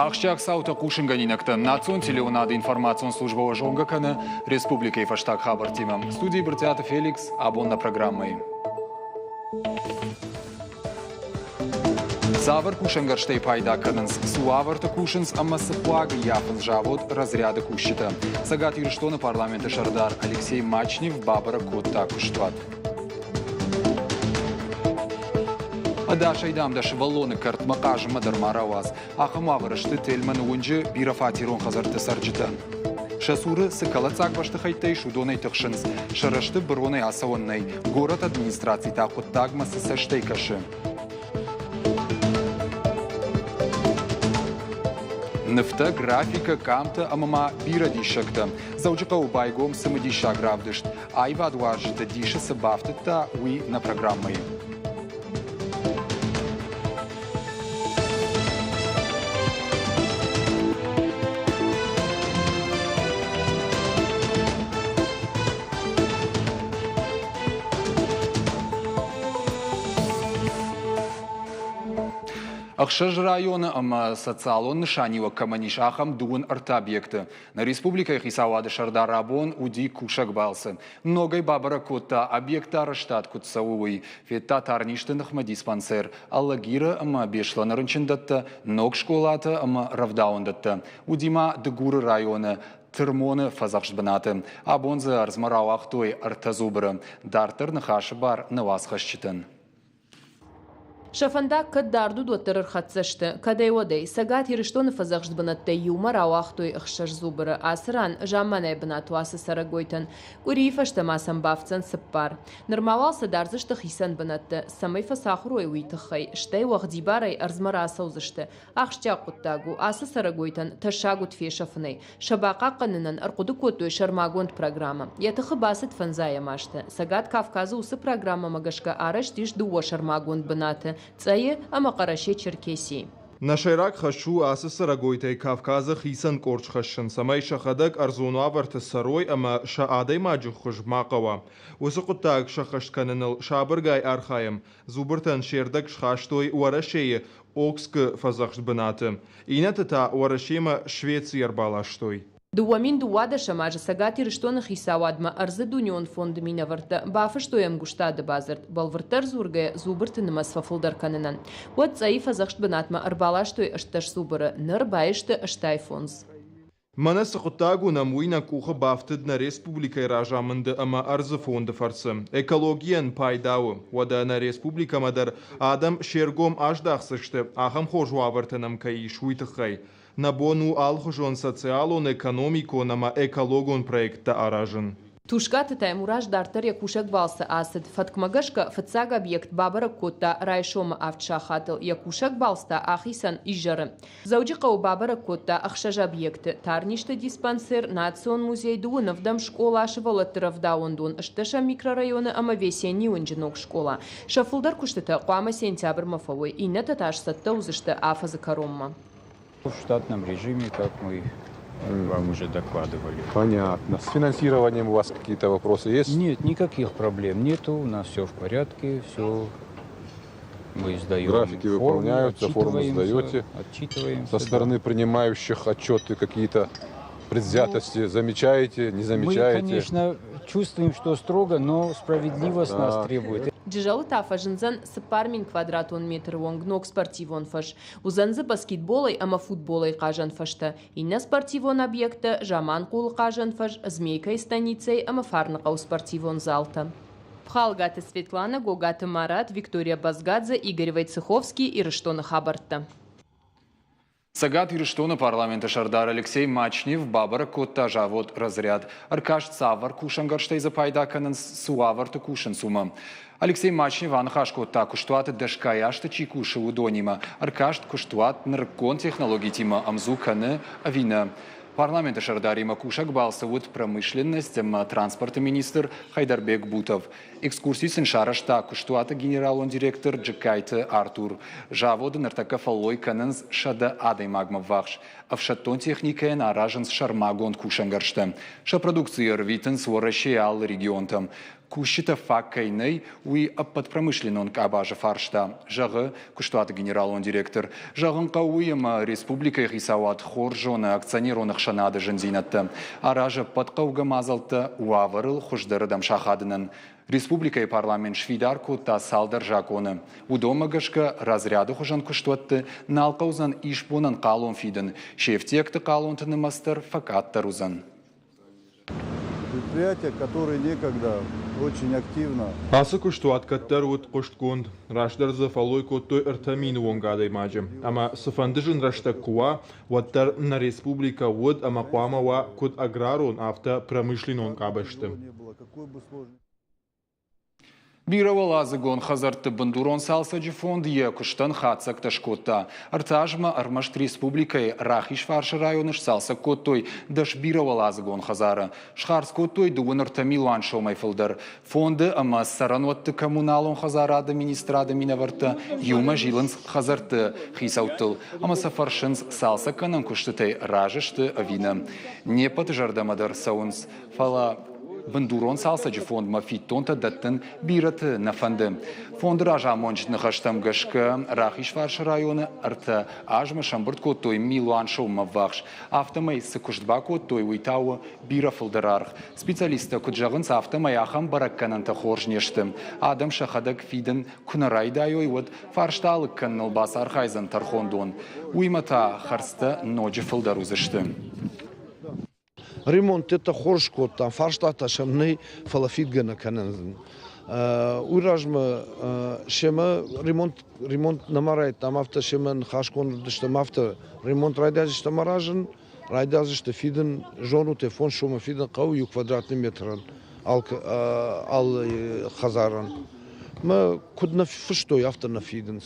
Ахсджиаг цаутӕ хъусынгӕнинӕгтӕ национ телеуынады информацион службӕ уӕ зонгӕ кӕны республикӕйы фӕстаг хабӕрттимӕ. Студийы Брытъиаты Феликс абон нӕ программӕйы. Цавӕр кусӕнгӕрзтӕй пайда кӕнынц, цы уавӕрты кусынц ӕмӕ цы хъуаг ӕййафынц завод «Разряды» кусджытӕ? Цӕгат Ирыстоны парламенты сӕрдар Алексей Мачнев бабӕрӕг кодта куыстуат. Ӕдасӕй, дам, дӕ сывӕллоны кӕртмӕ хъазынмӕ дӕр ма рауадз. Ахӕм уавӕры сты Тельманы уынджы бирӕфатерон хӕдзӕртты цӕрджытӕ. Сӕ цуры цы кӕлӕддзаг бӕстыхӕйттӕ ис, уыдонӕй тыхсынц. Сӕ рӕзты быронӕй ацӕуӕн нӕй. Горӕты администраци та хъуыддагмӕ цы цӕстӕй кӕсы? Нывтӕ, графикӕ, къамтӕ ӕмӕ ма бирӕ диссӕгтӕ. Дзӕуджыхъӕуы байгом цымыдисаг равдыст. Аивадуарзджыты дисы цы бафтыдта, уый нӕ программӕйы. Ӕхсӕз районы ӕмӕ социалон нысаниуӕг кӕмӕн ис, ахӕм 33 объекты. Нӕ республикӕйы хицауады сӕрдар абон уыди кусӕг балцы. Ногӕй бабӕрӕг кодта, объекты арӕзтад куыд цӕуы, уый. Федта тарнизты ныхмӕ диспансер, Алагиры ӕмӕ Беслӕны рынчындӕттӕ, ног скъолатӕ ӕмӕ рӕвдауӕндӕттӕ. Уыди ма Дыгуры районы Тырмоны фӕдзӕхст бынаты. Абон дзы ӕрдзмӕ рауагътой ӕртӕ зубры. Дарддӕр ныхасы бар нӕ уацхӕсджытӕн. Сӕ фӕндаг кӕд дард уыд, уӕддӕр ӕрхӕццӕ сты. Кӕдӕй-уӕдӕй Цӕгат Ирыстоны фӕдзӕхст бынӕттӕй иумӕ рауагътой ӕхсӕз зубры. Ацы ран замманайы бынат у ацы цӕрӕгойтӕн. Къуырийы фӕстӕ ма сӕм бафтдзӕн цыппар. Нырма уал сӕ дардзысты хицӕн бынӕтты, цӕмӕй фӕцахуыр уой, уый тыххӕй. Стӕй уӕгъдибарӕй ӕрдзмӕ рацӕудзысты. Ахсджиаг хъуыддаг у, ацы цӕрӕгойтӕн тӕссаг уыд фесӕфынӕй. Сӕ бахъахъхъӕнынӕн ӕрхъуыды кодтой сӕрмагонд программӕ. Йӕ тыхы бацыд фӕндзайӕм азты. Цӕгат Кавказы уыцы программӕмӕ гӕсгӕ арӕзт ис дыууӕ сӕрмагонд бынаты – Цъӕйы ӕмӕ Хъӕрӕсе-Черкесийы. Нӕ сӕйраг хӕс у ацы цӕрӕгойтӕй Кавказы хицӕн къорд схӕссын, цӕмӕй сӕхӕдӕг ӕрдзон уавӕрты цӕрой ӕмӕ сӕ адӕймаджы хуыз ма хъӕуа. Уыцы хъуыддаг сӕххӕст кӕныныл сабыргай архайӕм. Зубртӕн се рдӕг схастой Уӕрӕсейы Окскы фӕдзӕхст бынаты, иннӕты та Уӕрӕсемӕ Швецийӕ ӕрбаластой. 2012 азы Цӕгат Ирыстоны хицауадмӕ ӕрдзы дунеон фонды минӕвӕрттӕ бафыстой ӕмгуыстады бадзырд, бӕлвырддӕр дзургӕйӕ, зубрты нымӕц фӕфылдӕр кӕнынӕн. Уӕд Цъӕйы фӕдзӕхст бынатмӕ ӕрбаластой 18 зубры, ныр баисты 85. Мӕнӕ цы хъуыддаг уынӕм, уый нӕ къухы бафтыд нӕ республикӕйы разамынды ӕмӕ ӕрдзы фонды фӕрцы. Экологийӕн пайда у. Уӕдӕ нӕ республикӕмӕ дӕр адӕм се ргом аздахдзысты, ахӕм хорз уавӕртӕ нӕм кӕй ис, уый тыххӕй. Нӕ бон у алыхуызон социалон, экономикон ӕмӕ экологон проекттӕ аразын. Тускъаты Таймураз дарддӕр йӕ кусӕг балцы ацыд. Фӕткмӕ гӕсгӕ фыццаг объект бабӕрӕг кодта райсомы авд сахатыл, йӕ кусӕг балц та ахицӕн изӕры. Дзӕуджыхъӕуы бабӕрӕг кодта ӕхсӕз объекты: тарнизты диспансер, национ музей, дыууын ӕвдӕм скъола, сывӕллӕтты рӕвдауӕндон, ӕстдӕсӕм микрорайоны ӕмӕ Весенний уынджы ног скъола. Сӕ фылдӕр куыстытӕ хъуамӕ сентябрмӕ фӕуой, иннӕтӕ та сцӕттӕ уыдзысты афӕдзы кӕронмӕ. В штатном режиме, как мы вам уже докладывали. Понятно. С финансированием у вас какие-то вопросы есть? Нет, никаких проблем нету. У нас все в порядке, все мы сдаем. Графики выполняются, форму сдаете. Отчитываемся. Со стороны принимающих отчеты какие-то предвзятости замечаете, не замечаете? Мы, конечно, чувствуем, что строго, но справедливо с нас требует. Джызӕлы та фӕзындзӕн 4000 квадратон метры онг ног спортивон фӕз. Уыдзӕн дзы баскетболӕй ӕмӕ футболӕй хъазӕн фӕзтӕ, иннӕ спортивон объекттӕ Заманхъулы хъазӕн фӕз, Змейкӕйы станицӕйы ӕмӕ Фарныхъӕуы спортивон залтӕ. Пхалгаты Светлана, Гогаты Марат, Виктория Базгадзе, Игорь Войцеховский, Ирыстоны хабӕрттӕ. Цӕгат Ирыстоны парламенты сӕрдар Алексей Мачнев бабӕрӕг кодта завод «Разряд». Ӕркаст цавӕр кусӕнгӕрзтӕй дзы пайда кӕнынц, цы уавӕрты кусынц, уымӕ. Алексей Мачнев аныхас кодта, куыстуаты дӕсгай азты чи кусы, уыдонимӕ. Ӕркаст куыстуат нырыккон технологитимӕ ӕмдзу кӕны ӕви нӕ. Парламенты сӕрдаримӕ кусӕг балцы уыд промышленность ӕмӕ транспорты министр Хайдарбек Бутов. Экскурси сын сарӕзта куыстуаты генералон директор Джыккайты Артур. Заводы ныртӕккӕ фӕллой кӕнынц 100 адӕймагмӕ ввахс. Ӕфсӕддон техникӕйӕн аразынц сӕрмагонд кусӕнгӕрзтӕ. Сӕ продукцийы ӕрвитынц Уӕрӕсейы алы регионтӕм. Кусджытӕ фаг кӕй нӕй, уый ӕппӕт промышленнон къабазы фарста, зӕгъы куыстуаты генералон директор. Зӕгъын хъӕуы уый, ӕмӕ республикӕйы хицауад хорз зоны акционерон ӕхсӕнады зындзинӕдтӕ, аразы ӕппӕт хъӕугӕ мадзӕлттӕ уавӕрыл хуыздӕрырдӕм сахадынӕн. Республикӕйы парламент сфидар кодта цалдӕр закъоны. Уыдонмӕ гӕсгӕ разряды хуызӕн куыстуӕтты нал хъӕудзӕн исбонӕн хъалон фидын, се фтиӕгты хъалонты нымӕц дӕр фӕкъаддӕр уыдзӕн. Предприятие, которое некогда очень активно. Ацы куыстуат кӕддӕр уыд хъуыстгонд. Раздӕр дзы фӕллой кодтой 3000 онг адӕймаджы. Ӕмӕ цыфӕнды зын рӕстӕг куы уа, уӕддӕр нӕ республикӕ уыд ӕмӕ хъуамӕ уа куыд аграрон, афтӕ промышленнон къабӕзты. Бирӕуӕладзыгон хӕдзӕртты бындурон цалцӕджы фонд йӕ куыстӕн хатдзӕгтӕ скодта. Ӕртӕ азмӕ ӕрмӕст республикӕйы Рахизфарсы районы сцалцӕг кодтой 10 бирӕуӕладзыгон хӕдзары. Схардз кодтой 33 милуан сомӕй фылдӕр. Фонды ӕмӕ цӕрӕнуӕтты коммуналон хӕдзарады министрады минӕвӕрттӕ иумӕ зилынц хӕдзӕртты хицӕуттыл ӕмӕ сӕ фӕрсынц, цалцӕггӕнӕн куыстытӕй разы сты ӕви нӕ. Не ппӕты зӕрдӕмӕ дӕр цӕуынц, фӕлӕ бындурон цалцӕджы фондмӕ фиддонтӕ дӕттын бирӕты нӕ фӕнды. Фонды разамонджыты ныхӕстӕм гӕсгӕ, Рахизфарсы районы 3 азмӕ сӕмбырд кодтой милуан соммӕ ввахс. Афтӕмӕй цы куыст бакодтой, уый та у бирӕ фылдӕр аргъ. Специалисттӕ куыд зӕгъынц, афтӕмӕй ахӕм бӕрӕггӕнӕнтӕ хорз не сты. Адӕм сӕхӕдӕг фидын куы нӕ райдайой, уӕд фарста алыг кӕныныл бацархайдзӕн тӕрхондон. Уыимӕ та хӕрдзтӕ ноджы фылдӕр уыдзысты. Ремонттӕ хорз кодтам, фарстатӕ сӕм нӕй, фӕлӕ фидгӕ нӕ кӕнынц. Уый размӕ семӕ ремонт нӕма райдыдтам, афтӕ семӕ ныхасгонд уыдыстӕм, афтӕ ремонт райдайдзыстӕм аразын, райдайдзысты фидын, зонут, 5 сомы фидын хъӕуы иу квадратный метрӕн алы хӕдзарӕн. Мӕ куыд нӕ фыстой, афтӕ нӕ фидынц.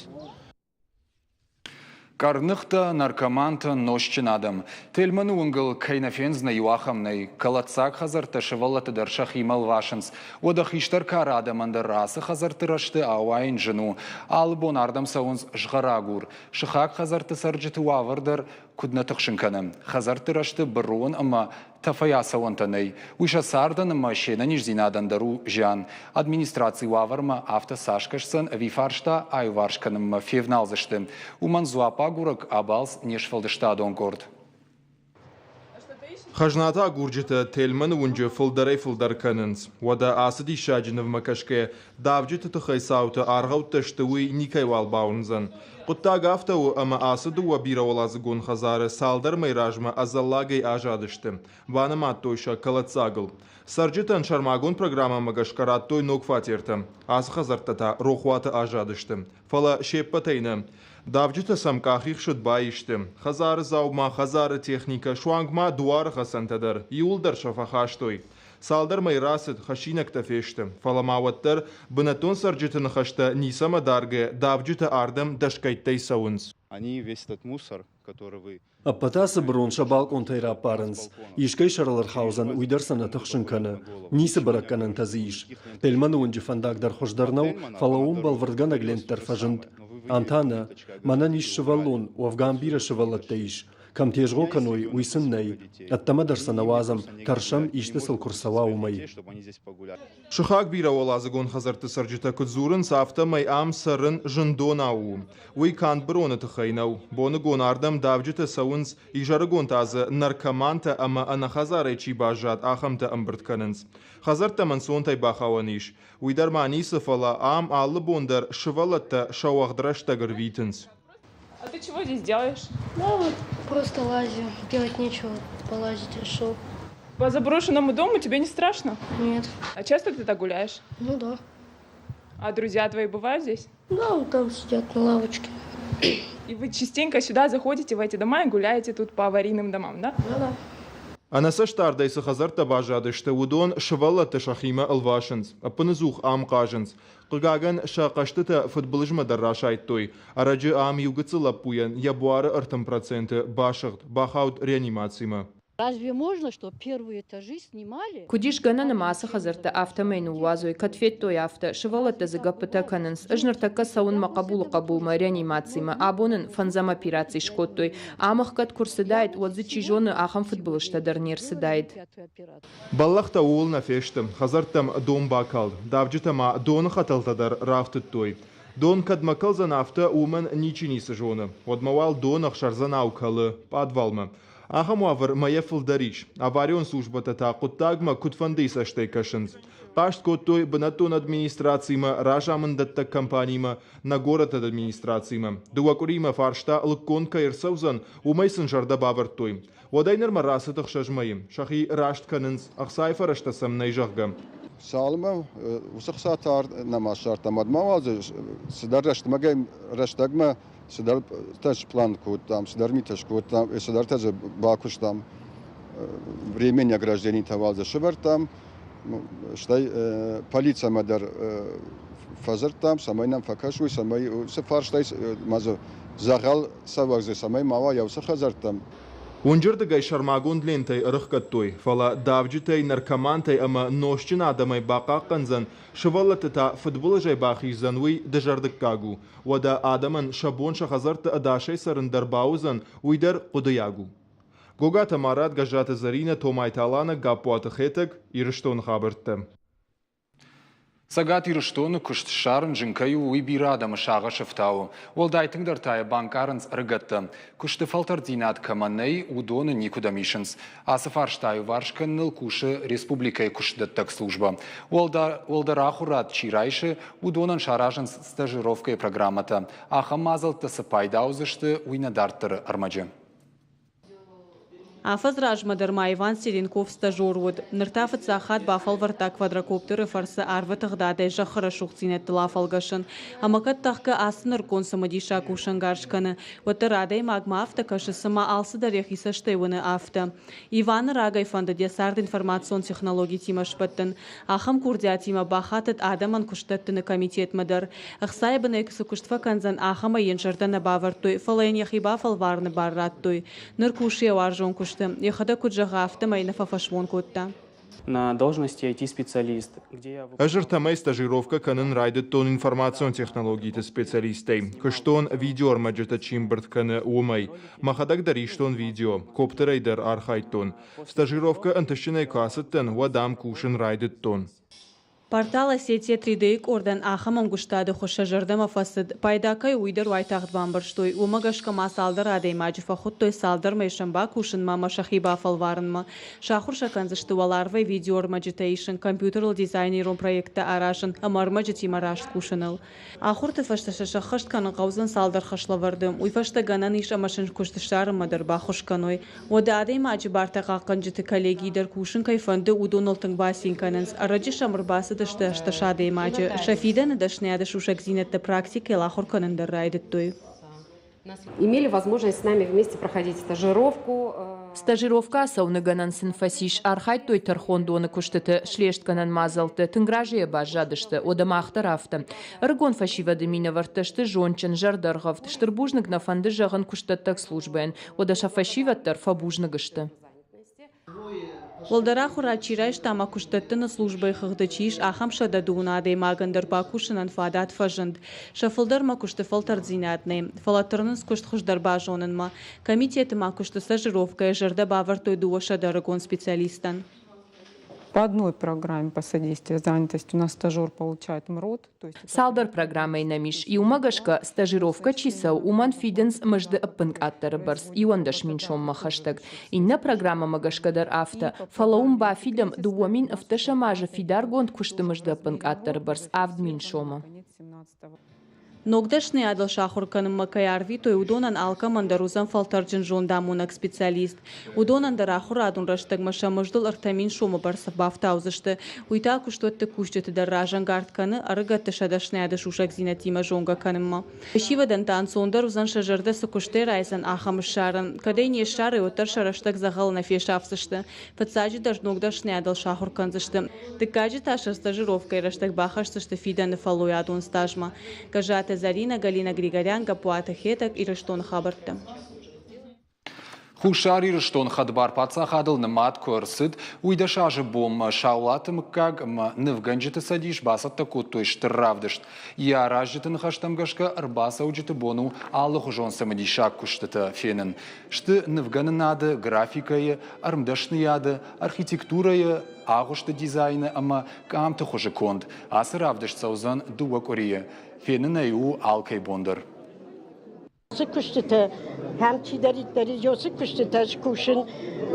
Къӕрныхтӕ, наркомантӕ, нозтджын адӕм. Тельманы уынгыл кӕй нӕ фендзынӕ, иу ахӕм нӕй. Кӕлӕддзаг хӕдзӕрттӕ сывӕллӕтты дӕр сӕхимӕ лвасынц. Уӕдӕ хистӕр кары адӕмӕн дӕр ацы хӕдзӕртты рӕзты ауайын зын у. Алы бон ардӕм цӕуынц згъӕрагур. Сыхаг хӕдзӕртты цӕрджыты уавӕр дӕр куыд нӕ тыхсын кӕны. Хӕдзӕртты рӕзты бырон ӕмӕ тӕфӕй ацӕуӕнтӕ нӕй. Уый сӕ цардӕн ӕмӕ се нӕниздзинадӕн дӕр у зиан. Администрацийы уавӕрмӕ афтӕ цас кӕсдзӕн ӕви фарста аиуварс кӕнынмӕ февналдзысты. Уымӕн дзуапп агурӕг абалц не сфӕлдыстадон къорд. Хӕзнатӕ агурджытӕ Тельманы уынджы фылдӕрӕй-фылдӕр кӕнынц. Уӕдӕ ацы диссаджы нывмӕ кӕсгӕ, давджыты тыххӕй цаутӕ аргъӕуттӕ сты, уый никӕйуал бауырндзӕн. Хъуыддаг афтӕ у, ӕмӕ ацы дыууӕ бирӕуӕладзыгон хӕдзары цалдӕр мӕй размӕ ӕдзӕллагӕй азадысты. Банымадтой сӕ кӕлӕддзагыл. Цӕрджытӕн сӕрмагонд программӕмӕ гӕсгӕ радтой ног фатертӕ. Ацы хӕдзӕрттӕ та рохуаты азадысты. Фӕлӕ се ппӕтӕй нӕ. Давджытӕ сӕм къахихсыд баисты. Хӕдзары дзаума, хӕдзары техникӕ, суанг ма дуары хӕцӕнтӕ дӕр, иууылдӕр сӕ фӕхастой. Цалдӕр мӕй рацыд, хӕссинӕгтӕ фесты. Фӕлӕ ма уӕддӕр бынӕттон цӕрджыты ныхӕстӕ ницӕмӕ даргӕ давджытӕ ардӕм дӕсгӕйттӕй цӕуынц. Они весь этот мусор, который вы Ӕппӕт ацы бырон сӕ балкъонтӕй раппарынц. Искӕй сӕрыл ӕрхаудзӕн, уый дӕр сӕ нӕ тыхсын кӕны. Ницы бӕрӕггӕнӕнтӕ дзы ис. Тельманы уынджы фӕндаг дӕр хуыздӕр нӕу, фӕлӕ уым бӕлвырдгӕнӕг лент дӕр фӕзынд. Ам та нӕ. Мӕнӕн ис сывӕллон, уӕвгӕ ам бирӕ сывӕллӕттӕ ис. Кӕм тезгъо кӕной, уый сын нӕй. Ӕддӕмӕ дӕр сӕ нӕ уадзӕм, тӕрсӕм, исты сыл куы рцӕуа, уымӕй. Сыхаг бирӕуӕладзыгон хӕдзӕртты цӕрджытӕ куыд дзурынц, афтӕмӕй ам цӕрын зындонау у. Уый канд быроны тыххӕй нӕу. Боныгон ардӕм давджытӕ цӕуынц, изӕрыгон та дзы наркомантӕ ӕмӕ ӕнӕхӕдзарӕй чи баззад, ахӕмтӕ ӕмбырд кӕнынц. Хӕдзӕрттӕм ӕнцонтӕй бахауӕн ис. Уый дӕр ма ницы, фӕлӕ ам алы бон дӕр сывӕллӕттӕ сӕ уӕгъд рӕстӕг ӕрвитынц. А ты чего здесь делаешь? Ну, вот просто лазю. Делать нечего, полазить решил. По заброшенному дому тебе не страшно? Нет. А часто ты так гуляешь? Ну да. А друзья твои бывают здесь? Да, вот там сидят на лавочке. И вы частенько сюда заходите, в эти дома, и гуляете тут по аварийным домам, да? Ну да. Ӕнӕцӕстдардӕй цы хӕдзӕрттӕ баззадысты, уыдон сывӕллӕтты сӕхимӕ ӕлвасынц, ӕппынӕдзух ам хъазынц. Хъыгагӕн, сӕ хъӕзтытӕ фыдбылызмӕ дӕр расайдтой. Ӕрӕджы ам иу гыццыл лӕппуйӕн йӕ буары 30% басыгъд, бахауд реанимацимӕ. Разве можно, что первые этажи снимали? Куыд ис гӕнӕн ӕмӕ ацы хӕдзӕрттӕ афтӕмӕй ныууадзой, кӕд федтой афтӕ, сывӕллӕттӕ дзы гӕппытӕ кӕнынц. Ӕз ныртӕккӕ цӕуын мӕ хъӕбулы хъӕбулмӕ реанимацимӕ. Абон ын фӕндзӕм операци скодтой. Ам ӕхгӕд куы рцыдаид, уӕд дзы, чи зоны, ахӕм фыдбылызтӕ дӕр не рцыдаид. Бӕллӕхтӕ ууыл нӕ фесты. Хӕдзӕрттӕм дон бакалд. Давджытӕ ма доны хӕтӕлтӕ дӕр рафтыдтой. Дон кӕдмӕ кӕлдзӕн афтӕ, уымӕн ничи ницы зоны. Уӕдмӕ уал дон ӕхсӕрдзӕнау кӕлы пъадвалмӕ. Ахӕм уавӕр мӕйӕ фылдӕр ис. Аварион службӕтӕ та хъуыддагмӕ куыдфӕндыйы цӕстӕй кӕсынц. Хъаст кодтой бынӕттон администрацимӕ, разамынддӕттӕг компанимӕ, нӕ горӕты администрацимӕ. Дыууӕ къуыримӕ фарста лыггонд кӕй ӕрцӕудзӕн, уымӕй сын зӕрдӕ бавӕрдтой. Уӕдӕй нырмӕ рацыд ӕхсӕз мӕйы. Сӕхи раст кӕнынц, ӕхцайы фӕрӕзтӕ сӕм нӕй, зӕгъгӕ. Цалынмӕ уыцы хцатӕ нӕма ссардтам, уӕдмӕ уал дзы цыдӕр рӕстӕгмӕ цыдӕртӕ сплан кодтам, цыдӕр митӕ скодтам, цыдӕртӕ дзы бакуыстам. Временный огражденитӕ уал дзы сӕвӕрдтам, стӕй полицӕмӕ дӕр фӕдзырдтам, цӕмӕй нӕм фӕкӕсой, цӕмӕй уыцы фарстӕй ма дзы дзӕгъӕл цӕвӕг дзы цӕмӕй ма уа йӕ уыцы хӕдзӕрттӕм. Уынджырдыгӕй сӕрмагонд лентӕй ӕрыхгӕдтой, фӕлӕ давджытӕй, наркомантӕй ӕмӕ нозтджын адӕмӕй бахъахъхъӕндзӕн, сывӕллӕтты та фыдбылызӕй бахиздзӕн, уый дызӕрдыггаг у. Уӕдӕ адӕмӕн сӕ бон сӕ хӕдзӕртты ӕдасӕй цӕрын дӕр бауыдзӕн, уый дӕр хъуыдыйаг у. Гогаты Марат, Гӕззаты Зӕринӕ, Томайты Алана, Гаппуаты Хетӕг, Ирыстоны хабӕрттӕ. Цӕгат Ирыстоны куыст ссарын зын кӕй у, уый бирӕ адӕмы сагъӕс ӕфтауы. Уӕлдай тынгдӕр та йӕ банкъарынц ӕрыгӕттӕ. Куысты фӕлтӕрддзинад кӕмӕ нӕй, уыдоны никуыдӕм исынц. Ацы фарста иуварс кӕныныл кусы республикӕйы куыстдӕттӕг службӕ. Уӕлдӕр ахуырад чи райсы, уыдонӕн саразынц стажировкӕйы программӕтӕ. Ахӕм мадзӕлттӕ цы пайда уыдзысты, уый нӕ дарддӕры ӕрмӕджы. Афӕдз размӕ дӕр ма Иван Серенков стажер уыд. Ныр та фыццаг хатт бафӕлвӕрдта квадрокоптеры фӕрцы арвы тыгъдадӕй зӕххы рӕсугъддзинӕдтыл афӕлгӕсын. Ӕмӕ кӕд тӕхгӕ ацы нырыккон цымыдисаг кусӕнгарз кӕны, уӕддӕр адӕймагмӕ афтӕ кӕсы, цыма алцыдӕр йӕхи цӕстӕй уыны, афтӕ. Иваны рагӕй фӕндыд йӕ цард информацион технологитимӕ сбӕттын. Ахӕм курдиатимӕ бахатыд адӕмӕн куыстдӕттыны комитетмӕ дӕр. Ӕхцайы бынӕй цы куыст фӕкӕндзӕн, ахӕмӕй йын зӕрдӕ нӕ бавӕрдтой, фӕлӕ йын йӕхи бафӕлварыны бар радтой. Ныр кусы йӕ уарзон куысты. Йӕхӕдӕг куыд зӕгъы, афтӕмӕй нӕ фӕфӕсмон кодта. На должности IT-специалист, где я Ӕз ӕртӕмӕй стажировкӕ кӕнын райдыдтон информацион технологиты специалистӕй. Куыстон, видеоӕрмӕджытӕ чи ӕмбырд кӕны, уымӕй. Мӕхӕдӕг дӕр истон видео, коптерӕй дӕр архайдтон. Стажировкӕ ӕнтыстджынӕй куы ацыдтӕн, уӕд ам кусын райдыдтон. Портал Осетия 3D-йы къордӕн ахӕм ӕмгуыстады хуыз сӕ зӕрдӕмӕ фӕцыд. Пайда кӕй у, уый дӕр уайтагъд бамбӕрстой. Уымӕ гӕсгӕ ма цалдӕр адӕймаджы фӕхуыдтой цалдӕр мӕй сӕм бакусынмӕ ӕмӕ сӕхи бафӕлварынмӕ. Сахуыр сӕ кӕндзысты уӕларвӕй видеоӕрмӕджытӕ исын, компьютерыл дизайнерон проекттӕ аразын ӕмӕ ӕрмӕджытимӕ раст кусыныл. Ахуырты фӕстӕ сӕ сӕххӕст кӕнын хъӕудзӕн цалдӕр хӕслӕвӕрды. Уый фӕстӕ гӕнӕн ис ӕмӕ сын куыст ссарынмӕ дӕр баххуыс кӕной. Уӕдӕ адӕймаджы бартӕ хъахъхъӕнджыты коллегийы дӕр кусын кӕй фӕнды, уыдоныл тынг бацин кӕнынц. Ӕрӕджы сӕм ӕрбацыдысты 18 адӕймаджы. Сӕ фидӕны дӕсныйады сусӕгдзинӕдтӕ практикӕйыл ахуыр кӕнын дӕр райдыдтой. Имели возможность с нами вместе проходить стажировку. Стажировкӕ ацӕуыны гӕнӕн сын фӕцис, архайдтой тӕрхондоны куыстыты, слестгӕнӕн мадзӕлтты, тынг разыйӕ баззадысты, уӕдӕ мах дӕр афтӕ. Ӕрыгон фӕсивӕды минӕвӕрттӕ сты зондджын, зӕрдӕргъӕвд, стыр бузныг нӕ фӕнды зӕгъын куыстдӕттӕг службӕйӕн, уӕдӕ сӕ фӕсивӕд дӕр фӕбузныг сты. Уӕлдӕр ахуырад чи райста ӕмӕ куыстдӕттыны службӕйы хыгъды чи ис, ахӕм 110 адӕймагӕн дӕр бакусынӕн фадат фӕзынд. Сӕ фылдӕрмӕ куысты фӕлтӕрддзинад нӕй, фӕлӕ тырнынц куыст хуыздӕр базонынмӕ. Комитеты ма куысты стажировкӕйы зӕрдӕ бавӕрдтой 200 ӕрыгон специалистӕн. По одной программе по содействию занятости у нас стажер получает МРОТ. Цалдӕр программӕйы нӕм ис. Иумӕ гӕсгӕ, стажировкӕ чи цӕуы, уымӕн фидынц мызды ӕппынкъаддӕры бӕрц 11 000 соммӕ хӕстӕг. Иннӕ программӕмӕ гӕсгӕ дӕр афтӕ, фӕлӕ уым бафидӕм 2017 азы фидаргонд куысты мызды ӕппынкъаддӕры бӕрц 7000 сомы. Ног дӕсныйадыл сахуыр кӕнынмӕ кӕй арвитой, уыдонӕн алкӕмӕн дӕр уыдзӕн фӕлтӕрджын зондамонӕг специалист. Уыдонӕн дӕр ахуырадон рӕстӕгмӕ сӕ мыздыл 3000 сомы бӕрц бафтаудзысты. Уый та куыстуӕтты кусджыты дӕр разӕнгард кӕны ӕрыгӕтты сӕ дӕсныйады сусӕгдзинӕдтимӕ зонгӕ кӕнынмӕ. Фӕсивӕдӕн та ӕнцондӕр уыдзӕн сӕ зӕрдӕ цы куыстӕй райдзӕн, ахӕм ссарын. Кӕд ӕй не ссарой, уӕддӕр сӕ рӕстӕг дзӕгъӕлы нӕ фесафдзысты. Фыццаджыдӕр ног дӕсныйадыл сахуыр кӕндзысты. Дыккаджы та сӕ стажировкӕйы рӕстӕг бахӕсдзысты фидӕны фӕллойадон стажмӕ. Гӕззаты Зӕринӕ, Галина Григорян, Гаппуаты Хетӕг, Ирыстоны хабӕрттӕ. Хуссар Ирыстон хӕдбар паддзахадыл нымад куы ӕрцыд, уый 10 азы бонмӕ Саулаты мыггаг ӕмӕ нывгӕнджыты цӕдис бацӕттӕ кодтой стыр равдыст. Йӕ аразджыты ныхӕстӕм гӕсгӕ ӕрбацӕуджыты бон у алыхуызон цымыдисаг куыстытӕ фенын. Сты нывгӕнынады, графикӕйы, ӕрмдӕсныйады, архитектурӕйы, агъуысты дизайны ӕмӕ къамты хуызы конд. Ацы равдыст цӕудзӕн 2 къуырийы. Фенын ӕй у алкӕй бон дӕр. Цы куыстытӕ, кӕм чидӕриддӕр ис, уыцы куыстытӕ скусын.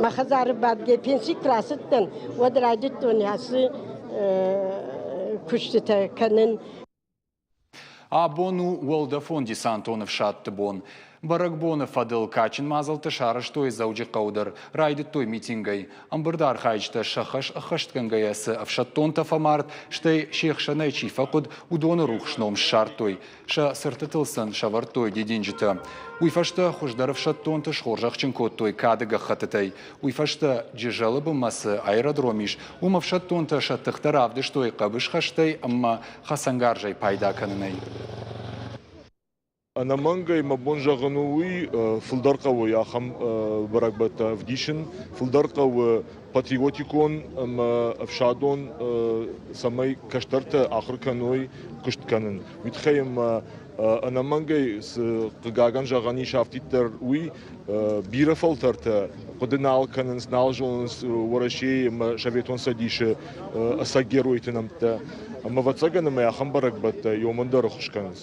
Мӕ хӕдзары бадгӕ пенси куы рацыдтӕн, уӕд райдыдтон ацы куыстытӕ кӕнын. Абон у уӕлдӕфон-десантон ӕфсӕдты бон. Бӕрӕгбоны фӕдыл кадджын мадзӕлттӕ сарӕзтой Дзӕуджыхъӕуы дӕр. Райдыдтой митингӕй. Ӕмбырды архайджытӕ сӕ хӕс ӕххӕстгӕнгӕйӕ цы ӕфсӕддонтӕ фӕмард, стӕй се хсӕнӕй чи фӕхъуыд, уыдоны рухс ном ссардтой. Сӕ цыртытыл сын сӕвӕрдтой дидинджытӕ. Уый фӕстӕ хуыздӕр ӕфсӕддонты схорзӕхджын кодтой кады гӕххӕттытӕй. Уый фӕстӕ Джызӕлы бынмӕ цы аэродром ис, уым ӕфсӕддонтӕ сӕ тыхтӕ равдыстой хъӕбысхӕстӕй ӕмӕ хӕцӕнгарзӕй пайда кӕнынӕй. Ӕнӕмӕнгӕй мӕ бон зӕгъын у уый, фылдӕр хъӕуы ахӕм бӕрӕгбӕттӕ ӕвдисын, фылдӕр хъӕуы патриотикон ӕмӕ ӕфсадон, цӕмӕй кӕстӕртӕ ахуыр кӕной куыст кӕнын. Уый тыххӕй ӕмӕ ӕнӕмӕнгӕй цы хъыгагӕн зӕгъӕн ис афтиддӕр уый, бирӕ фӕлтӕртӕ хъуыды нал кӕнынц, нал зонынц Уӕрӕсейы ӕмӕ Советон Цӕдисы ӕцӕг геройты нӕмттӕ. Ӕмӕ ӕвӕццӕгӕн ӕмӕ ахӕм бӕрӕгбӕттӕ иомӕн дӕр ӕххуыс кӕнынц.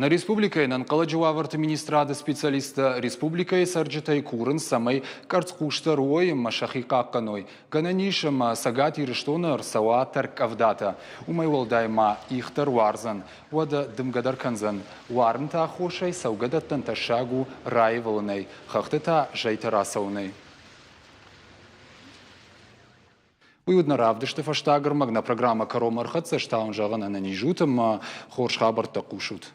Нӕ республикӕйы ӕнӕнхъӕлӕджы уавӕрты министрады специалисттӕ республикӕйы цӕрджытӕй курынц, цӕмӕй къӕрцхъусдӕр уой ӕмӕ сӕхи хъахъхъӕной. Гӕнӕн ис, ӕмӕ Цӕгат Ирыстоны ӕрцӕуа тӕрккъӕвдатӕ. Уымӕй уӕлдай ма их дӕр уардзӕн, уӕдӕ дымгӕ дӕр кӕндзӕн. Уарынты аххосӕй цӕугӕдӕттӕн тӕссаг у раивылынӕй, хӕхты та зӕйтӕ рацӕуынӕй. Уый уыд нӕ равдысты фӕстаг ӕрмӕг. Нӕ программӕ кӕронмӕ ӕрхӕццӕ, стауын зӕгъын ӕнӕниз ут ӕмӕ хорз хабӕрттӕ хъусут.